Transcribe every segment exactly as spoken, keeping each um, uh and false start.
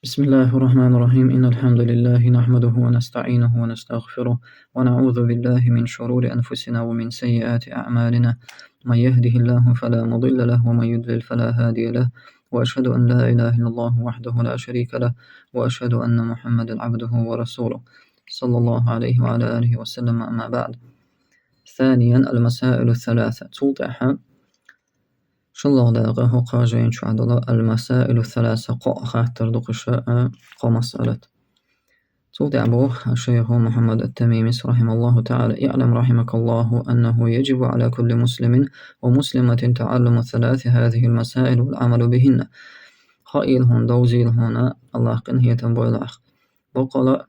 بسم الله الرحمن الرحيم. إن الحمد لله نحمده ونستعينه ونستغفره، ونعوذ بالله من شرور أنفسنا ومن سيئات أعمالنا. من يهده الله فلا مضل له، ومن يضلل فلا هادي له. وأشهد أن لا إله إلا الله وحده لا شريك له، وأشهد أن محمدا عبده ورسوله، صلى الله عليه وعلى آله وسلم. أما بعد. ثانيا، المسائل الثلاثة. Цул тӀехьа шоллагӀа дакъа хӀокху жайна чохь долу المسائل الثلاثة, кхоъ хаттар ду-кх уьш, а, кхо масъалат. Цул тӀехьа боху шайхо Мухьаммад ат-Тамимис, رحمه الله تعالى: اعلم رحمك الله أنه يجب على كل مسلم ومسلمة تعلم ثلاث هذه المسائل والعمل بهن. Хаийла хьуна, довзийла хьуна, Аллах къинхетам бойла ахь. Баккъала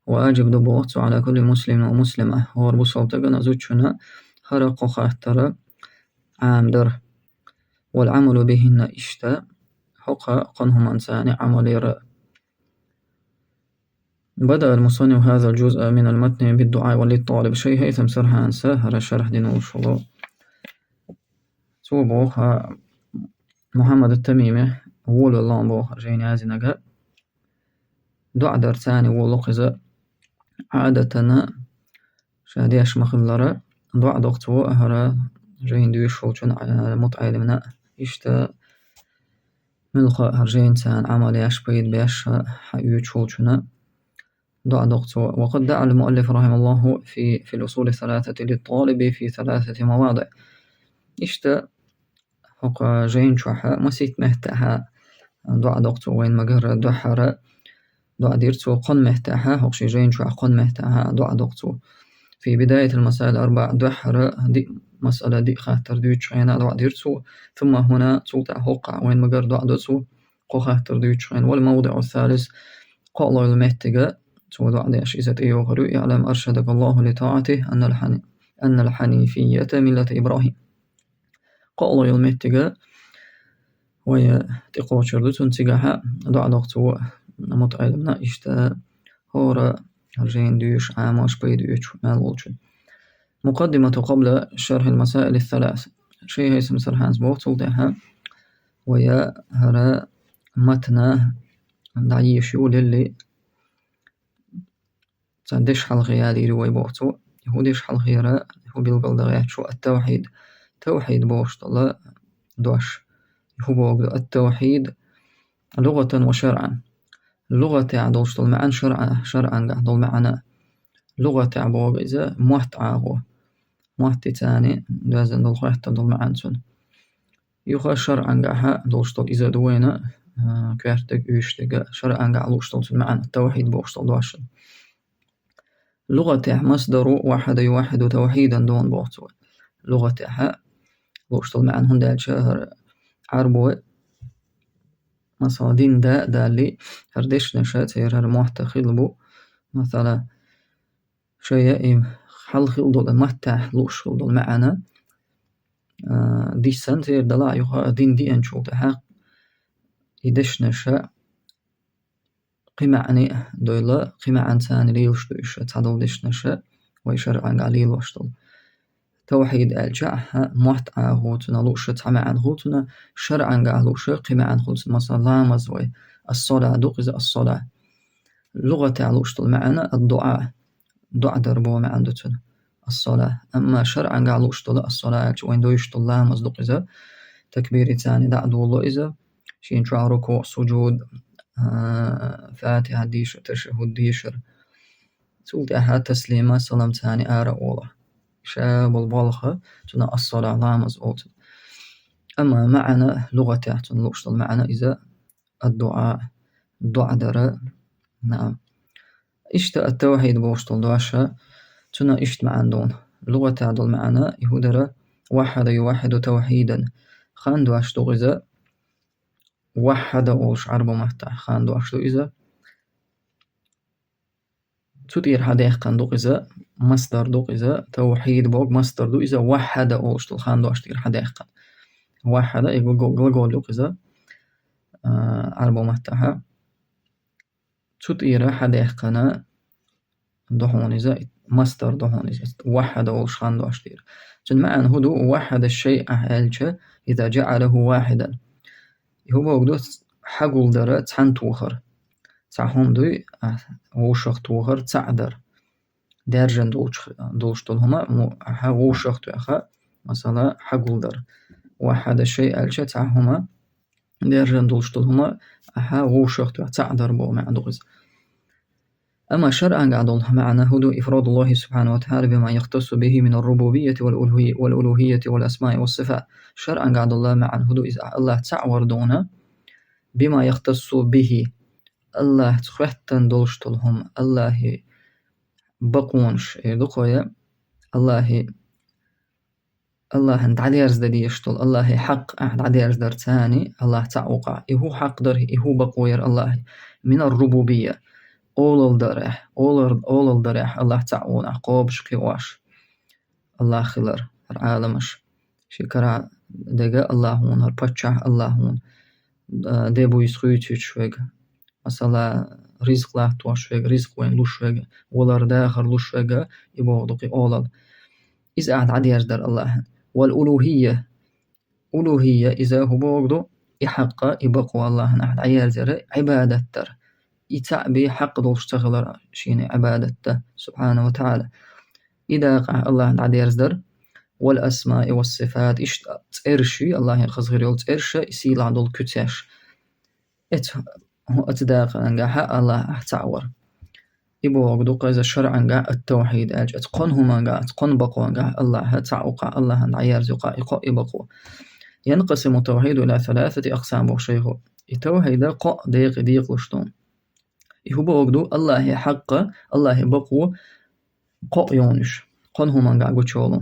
ваджиб ду боху цо على كل مسلم ومسلمة, хӀора бусалба стагана, зудчунна хӀара кхо хаттара Ӏамадар. والعمل بهن, иштта хӀокху кхоьллинца Ӏамал яр. بدأ المصنف هذا الجزء من المتن بالدعاء للطالب. Шайх Хьайсам Сархьанис хӀара шархь дина волуш волу. Цо боху, Мухьаммад ат-Тамими волавелла боху жайна язйинарг. ДоӀа дарца волу-кх иза. Ӏадатана ша деш ма-хиллара, доӀа до-кх цо хӀара жайна доьшуш волчунна, а, мутаӀеллимна, иштта муьлхха а хӀара жайнца Ӏамал еш, пайда беш хьаоьцуш волчунна доӀа до-кх цо. وقد دعا المؤلف رحمه الله في، في الأصول الثلاثة للطالب في ثلاثة مواضع. Иштта хӀокху жайна чохь масийтта меттехь доӀа до-кх цо, вайна ма-гарра, дуьххьара доӀа дира цо кхоъ меттехь, хӀокху шен жайна чохь кхоъ меттехь доӀа до-кх цо. في بداية المسائل الأربع, дуьххьара диъ масъала, диъ хаттар дуьйцучу хенахь доӀа дира цо. ثم هنا, цул тӀаьхьа хӀокхахь вайна ма-гарра доӀа до цо кхо хаттар дуьйцучу хенахь. والموضع الثالث, кхоалгӀа йолу меттиг, цо доӀа деш иза тӀейогӀур ю: اعلم أرشدك الله لطاعته أن الحن-، أن الحنيفية ملة إبراهيم. КхоалгӀа йолу меттиг вай тӀекхочур ду цунна, цигахь доӀа до-кх цо мутаӀеллимна, иштта хӀора жайна доьшуш, Ӏамош, пайда оьцуш мел волчунна. مقدمة قبل شرح المسائل الثلاث. Шайх Хьайсам Сархьанис боху цул тӀаьхьа, вай хӀара матн дӀаешаш ю лелли, цхьа дешхьалхе ялийр ю вай боху цо. ХӀун дешхьалхера, хӀун билгалдан гӀерташ ву ат-тавхьид. Тавхьид бохуш долу дош. ХӀун боху ду ат-тавхьид лугӀатан ва шаръан? ЛугӀатехь долуш долу маьӀна, шаръа-, шаръангахь долу маьӀна. ЛугӀатехь боху иза мотт Ӏахо. Мотт дийцча доьзна долу, хоьттина долу маьӀна цуьнан. Юха шаръангахь долуш долу иза ду вайна, а, коьртаниг, уьйшаниг, шаръангахь лууш долу цуьнан маьӀна, тавхьид бохуш долу дош. ЛугӀатехь масдару вахьада ювахьиду тавхьидан ду боху цо. ЛугӀатехь лууш долу маьӀна, хӀунда аьлча хӀара Ӏарбой, масала, дин да а далале, хӀара дешнаш церан хӀара мотт хилла бу. Масала, шайн и хьалха хилла долу маттахь лууш хилла долу маьӀна, а, диссина церан далахь, юха дин деанчул тӀаьхьа и дешнаш кхин маьӀна а дойла, кхин маьӀна царна лелаш ду уьш, цхьадолу дешнаш вай шаръангахь лелош долу. Тавхьид аьлча ахь, мотт Ӏахо цуьнан лууш цхьа маьӀна хуьлу цуьнан, шаръангахь лууш кхин маьӀна хуьлу цуьнан. Масала, ламаз вай, ас-сала ду-кх иза, ас-сала. ЛугӀатехь лууш долу маьӀна ад-дуӀа, доӀа дар боху маьӀна ду цуьнан, ас-сала. Амма шаръангахь лууш долу ас-сала аьлча, вайн доьшуш долу ламаз ду-кх иза, такбирица дӀа а долало иза, шена чохь рукуъ, сужуд, а, Фатихьа дийшар, ташаххуд дийшар. Цул тӀаьхьа таслима, салам царна ара а олу. Ша болу болх цуьнан ас-сала, ламаз олу цуьнан. Амма маьӀна, лугӀатехь цуьнан лууш долу маьӀна иза ад-дуӀа, доӀа дар. Наам. Иштта ат-тавхьид бохуш долу дош, цуьнан иштта маьӀна ду. ЛугӀатехь долу маьӀна и хӀун дара: вахьада ювахьиду тавхьидан. Хан дош ду иза, вахьада олуш Ӏарбо маттахь хан дош ду иза. Цу тӀера хьадаьккхина ду иза, масдар ду иза, тавхьид боху масдар ду иза, вахьада олуш долу хан дош тӀера хьадаьккхина. Вахьада, и глаго-, глагол ю иза, а, Ӏарбо маттахь. Цу тӀера хьадаьккхина ду хьуна иза, масдар ду хьуна иза, вахьада олуш хан дош тӀера. Цуьнан маьӀна хӀун ду: вахьада шайъа аьлча, иза жаӀалаху вахьидан. И хӀун боху ду: хьагулдара, цхьаьна тохар. цхьа хӀума дуй, ахь вовшах тохар цхьаъ дар. Даьржина долчу, долуш долу хӀума, му-, ахьа вовшах тоьхна, масала, хьагулдар. Вахьада шай аьлча, цхьа хӀума, даьржина долуш долу хӀума, ахьа вовшах тоьхна цхьаъ дар боху маьӀна ду иза. Амма шарӀангахь долу маьӀна хӀун ду: إفراد الله سبحانه وتعالى بما يختص به من الربوبية والألوهية، والألوهية والأسماء والصفات. ШарӀангахь долу маьӀна хӀун ду: иза Аллах цхьаъ вар дуна, بما يختص به. Аллахьца хӀоьттина долуш долу хӀума, Аллахьи бакъонаш, эр ду кхо я, Аллахьи, Аллахьан дӀадерза дан дезаш долу, Аллахьи хьакъ ахь дӀадерза дар царна, Аллах цхьаъ ву-кх ахь. И хӀун хьакъ дар, и хӀун бакъо яра Аллахьи? من الربوبية, олалла дарехь, олар-, олалла дарехь Аллах цхьаъ ву-кх ахь, кхобуш, кхиош. Аллах хилар, хӀара Ӏаламаш. Шен карахь дерг Аллах ву-кх, хӀара паччахь Аллах ву-кх, а, де-буйса хуьйцуьйтуш верг. Масала, ризкъ латтош верг, ризкъ вайна луш верг, валар, дахар луш верг, и бохург ду-кх и олалла. Иза ахь дӀадерза дар Аллахьан. والألوهية. Улухийя иза хӀун бохург ду? И хьакъ, и бакъо Аллахьан ахь дӀаерзар, Ӏибадат дар. И цхьаъ бен хьакъ долуш ца хилар шена Ӏибадат дан, субхьанаху ва таӀала. И дакъа ахь Аллахьан дӀадерза дар. والأسماء والصفات. Иштта цӀераш, Аллахьан хаза хир йолу цӀераш, и сийлахь долу куьцаш. Эц-, хӀу-, оцу дакъангахь Аллах ахь цхьаъ вар. И бохург ду-кх иза шарӀангахь ат-тавхьид аьлча, оцу кхо хӀумангахь, оцу кхо бакъонгахь Аллах цхьаъ ву-кх, Аллахьан дӀаерза ю-кх и кхо, и бакъо. ينقسم التوحيد إلى ثلاثة أقسام, боху шайхо. И тавхьид кхо декъе декъалуш ду. И хӀун бохург ду? Аллахьи хьакъ, Аллахьи бакъо кхо йолу уьш, кхо хӀумангахь гучу йолу.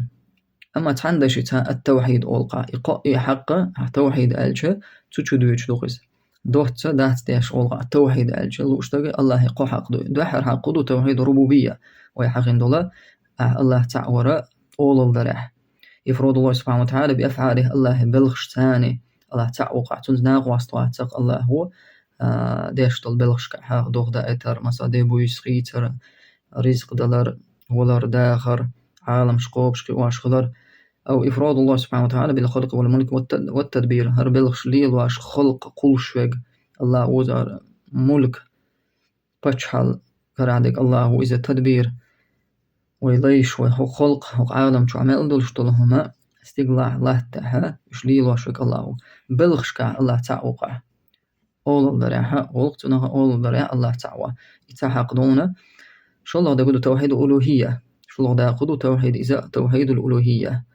Амма цхьана дашица ат-тавхьид олу-кх. И кхо, и хьакъ, а тавхьид аьлча, цу чу дуьйцуш ду-кх иза. Доцца дац деш олу-кх, тавхьид аьлча, лууш дерг Аллахьи кхо хьакъ ду. Дуьххьара хьакъ хӀун ду? Тавхьид рубубийя. Вай хьахийна долу, а, Аллах цхьаъ вар олалла дарехь. إفراد الله سبحانه وتعالى بأفعاله, Аллахьи белхашца, Аллах цхьаъ ву-кх, цуьнца накъост вац-кх Аллахьо, а, деш долу белхашкахь, догӀа даийтар, масала, де-буйса хийцар, ризкъ далар, валар, дахар, Ӏаламаш кхобуш, кхиош хилар. أو إفراد الله سبحانه وتعالى بالخلق والملك والتد-، والتدبير. ХӀара белхаш лелош, халкъ кхуллуш верг Аллах ву-кх, мульк, паччахьалла карахь дерг Аллах ву, иза тадбир. Вай лайш, вай хӀокху халкъ, хӀокху Ӏалам чохь мел долуш долу хӀума, стигалахь, латтахь, уьш лелош верг Аллах ву. Белхашкахь Аллах цхьаъ ву-кх. Олалла дарехь, гӀуллакх цунах, олалла дарехь Аллах цхьаъ ву. И цхьа хьакъ ду хьуна. ШолгӀа дерг ду тавхьид улухийя. ШолгӀа дакъа ду тавхьид, иза тавхьидул улухийя.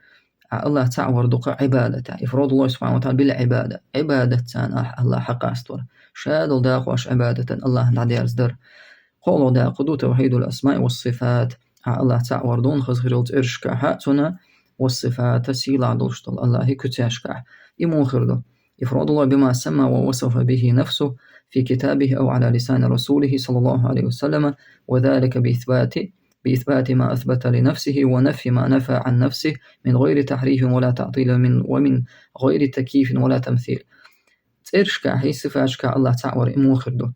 А Аллах цхьаъ вар ду-кх Ӏибадатехь. إفراد الله سبحانه وتعالى بالعبادة. Ӏибадатца ахь Аллах хьакъ къаствар. Ша долу дакъош Ӏибадатан Аллахьан дӀадерза дар. КхоалгӀа дакъа ду توحيد الأسماء والصفات. Ахь Аллах цхьаъ вар ду хьуна хаза хир йолу цӀерашкахь а, цуьнан, والصفات, сийлахь долуш долу Аллахьи куьцешкахь. И муха хир ду? إفراد الله بما سمى ووصف به نفسه في كتابه أو على لسان رسوله صلى الله عليه وسلم، وذلك بإثبات بإثبات ما أثبت لنفسه ونفي ما نفى عن نفسه من غير تحريف ولا تعطيل من، ومن غير تكييف ولا تمثيل. ЦӀерашкахь, сифаташкахь Аллах цхьаъ вар и муха хир ду?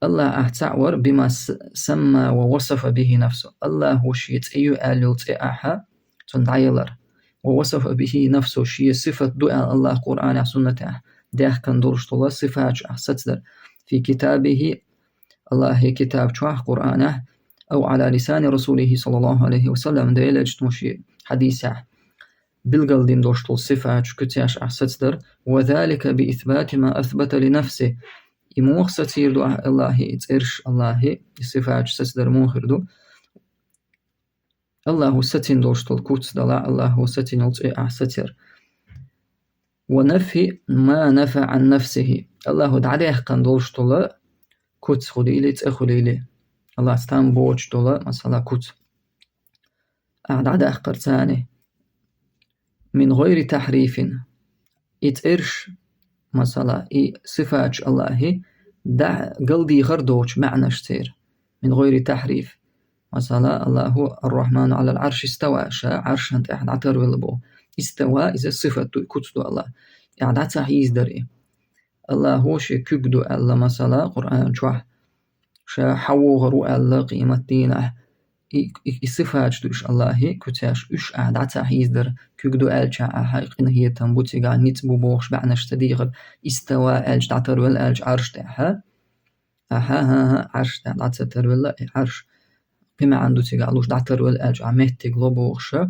Аллах ахь цхьаъ вар بما س-، سمى ووصف به نفسه. Аллахо шен цӀе ю аьлла йолу цӀе ахь цунна дӀаялар. ووصف به نفسه, шен сифат ду аьлла Аллах Къуръанехь, суннатехь даьхкина долуш долу сифаташ ахь сацадар. في كتابه, Аллахьи китаб чохь, Къуръанехь, أو على لسان رسوله صلى الله عليه وسلم, Делан элчано шен хьадисехь билгалдина долуш долу сифаташ, куьцеш ахь сацадар, وذلك بإثبات ما أثبت لنفسه. И муха сацийр ду ахь Аллахьи, и цӀераш Аллахьи, и сифаташ сацадар муха хир ду? Аллахо сацийна долуш долу куц далахь, Аллахо сацийна йолу цӀе ахь сацаяр. ونفي ما نفى عن نفسه. Аллахо дӀадаьккхина долуш долу куц хуьлийла, цӀе хуьлийла. Аллахьца там боцуш долу, масала, куц. Ахь дӀадаккхар царна. من غير تحريف. И цӀераш, масала, и сифаташ Аллахьи, дӀа-, галдийхар доцу маьӀнаш церан. من غير تحريف. Масала, Аллахо الرحمن على العرش استوى, ша Ӏаршан тӀехь дӀатарвелла боху. Истава, иза сифат ду, куц ду Аллах. Ахь дӀа ца хьийзадар и. Аллахо шен куьг ду аьлла, масала, Къуръан чохь, ша хьавогӀур ву аьлла къематдийнахь. И, и, и сифаташ ду уьш Аллахьи, куьцеш, уьш ахь дӀа ца хьийзадар, куьг ду аьлча ахь, къинхетам бу цигахь, ницкъ бу бохуш маьӀнаш ца дийхар, истава аьлча, дӀатарвелла аьлча Ӏарш тӀехь. Аха, хӀан, хӀан, Ӏарш тӀа дӀа ца тарвелла, и Ӏарш кхин маьӀна ду цигахь луш дӀатарвелла аьлча, а меттиг ло бохуша,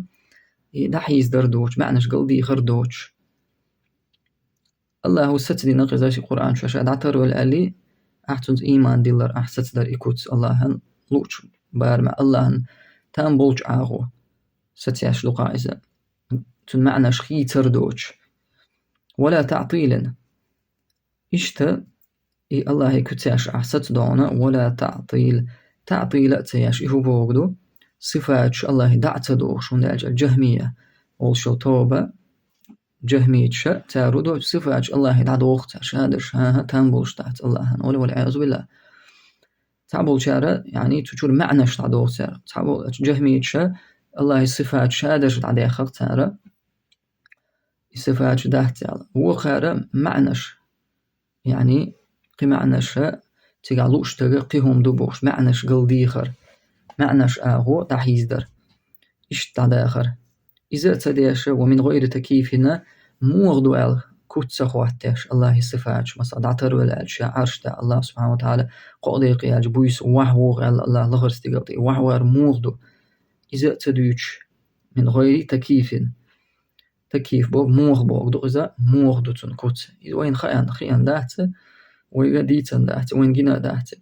и дӀахьийзадар доцуш, маьӀнаш галдийхар доцуш. Аллаху сацадина кхиза ши Къуръан чу ша дӀатарвелла аьлли, ахь цунца ийман диллар, ахь сацадар и куц Аллахьан луучу барамехь, Аллахьан там болчу агӀо сацъеш ду-кх иза. Цун маьӀнаш хийцар доцуш. Вала таътилан. Иштта, и Аллахье куьцеш ахь сацадогӀуна, вала таътил. Таътила а ца еш, и хӀун боху ду? Сифаташ Аллахье дӀа а ца дохуш, хӀунда аьлча джахмия олуш йолу тоба, джахмийташа, цара хӀун до, сифаташ Аллахье дӀадоху цара, ша дерш, хӀан-хӀа, там болуш дац Аллахьан, ола, вал-Ӏиязу биллахӀ. Цхьаболчара, яъни, цу чуьра маьӀнаш дӀадоху цара. Цхьаболчу джахмийташа Аллахье сифаташ ша дерш дӀадаьхна-кх цара, и сифаташ дац аьлла. Вукхара маьӀнаш, яъни, кхин маьӀнаша, цигахь лууш стага кхин хӀума ду бохуш, маьӀнаш галдийхар, маьӀнаш агӀо дӀахьийзадар. Иштта дӀадахар. Иза а ца деша, ва мин гӀайри такйифина, муха ду аьлла, куц ца хӀоттадеш, Аллахье сифаташ, масала, дӀатарвелла аьлча, ша Ӏарш тӀехь, Аллах субхьана ва тахьала кхоъ декъе яьлча, буьйса охьавогӀу аьлла, Аллах лахарца стигала тӀе охьавар муха ду? Иза а ца дуьйцуш, мин гӀайри такйифин. Такйиф боху, муха боху ду иза, муха ду цуьнан куц. Иза вайна хаьа, хиъна дац, вайга дийцина дац, вайна гина дац.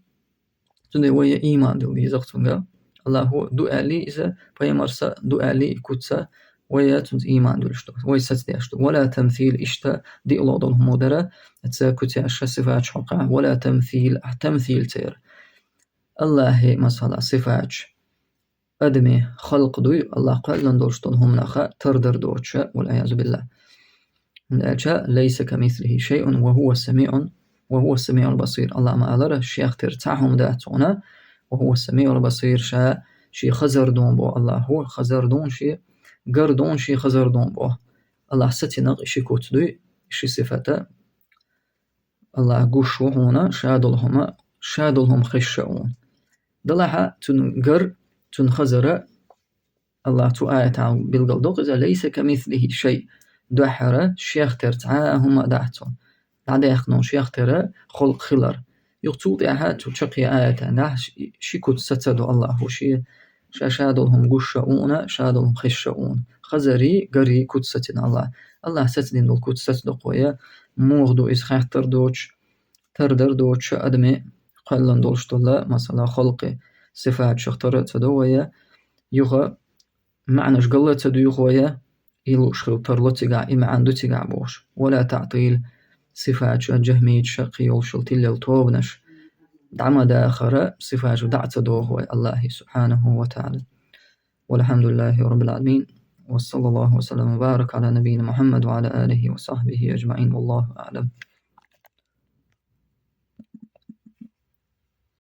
Цундела вай ийман дилла деза-кх цуьнга. Аллахьо ду аьллий иза, пайхамарса ду аьллий и куц, вай цуьнца ийман дуьллуш ду, вай сацадеш ду. Вала тамсил, иштта диълагӀа долу хӀума дара, ца куьцеш ша сифаташ хьокхахь, вала тамсил, ахь тамсил ца яра. Аллахье, масала, сифаташ, адамийн халкъ дуй, Аллах кхоьллина долуш долу хӀуманах тардар доцуша, вал-Ӏиязу биллахӀ. ХӀунда аьлча, лайса камислихӀи шайъун ва хӀува самиъун, ва хӀува самиъул басир. Аллах ма-аллара, шех тера цхьа хӀума дац хьуна, ва хӀува самиъул басир, ша шен хазар ду боху Аллахьо, хазар ду шен, гар ду шен, хазар ду боху. Аллах сацина-кх и ши куц дуй, и ши сифата, Аллах гуш ву хьуна, ша долу хӀума, ша долу хӀума хезаш а ву. Делахь а цуьнан гар, цуьнан хазара, Аллах цу аятехь билгал до-кх иза, лайса камислихӀи шай. Дуьххьара шех тера цхьа а хӀума а дац цуьнан. ДӀадаьхна шех тера халкъ хилар. Юха цул тӀаьхьа цу чаккхе аятехь нах ши, ши куц сацадо Аллахьо шен, ша, ша долу хӀума гуш а ву хьуна, ша долу хӀума хезаш а ву хьуна. Хазарий, гарий куц сацина Аллах. Аллах сацадина долу куц сацадо-кх вай, муха ду иза хаттар доцуш, тардар доцуша, адамийн кхоьллина долуш долу, масала, халкъе сифаташах тара а ца до вай, юха маьӀнаш гал а ца дуьйху вай, и лууш хила тарло цигахь, и маьӀна ду цигахь бохуш. Вала таътил, сифаташа, джахмийташа, кхин йолуш йолу тилла йолу тобанаш дӀа ма дахара, сифаташ дӀа а ца доху вай Аллахье, субхьанаху ва тахьала. Валхьамдулиллахи раббил Ӏаламин. Ва саллаллаху ва саллама ва барака Ӏала набийина Мухьаммад ва Ӏала алихи ва сахьбихи ажмаӀин. Валлаху аӀлам.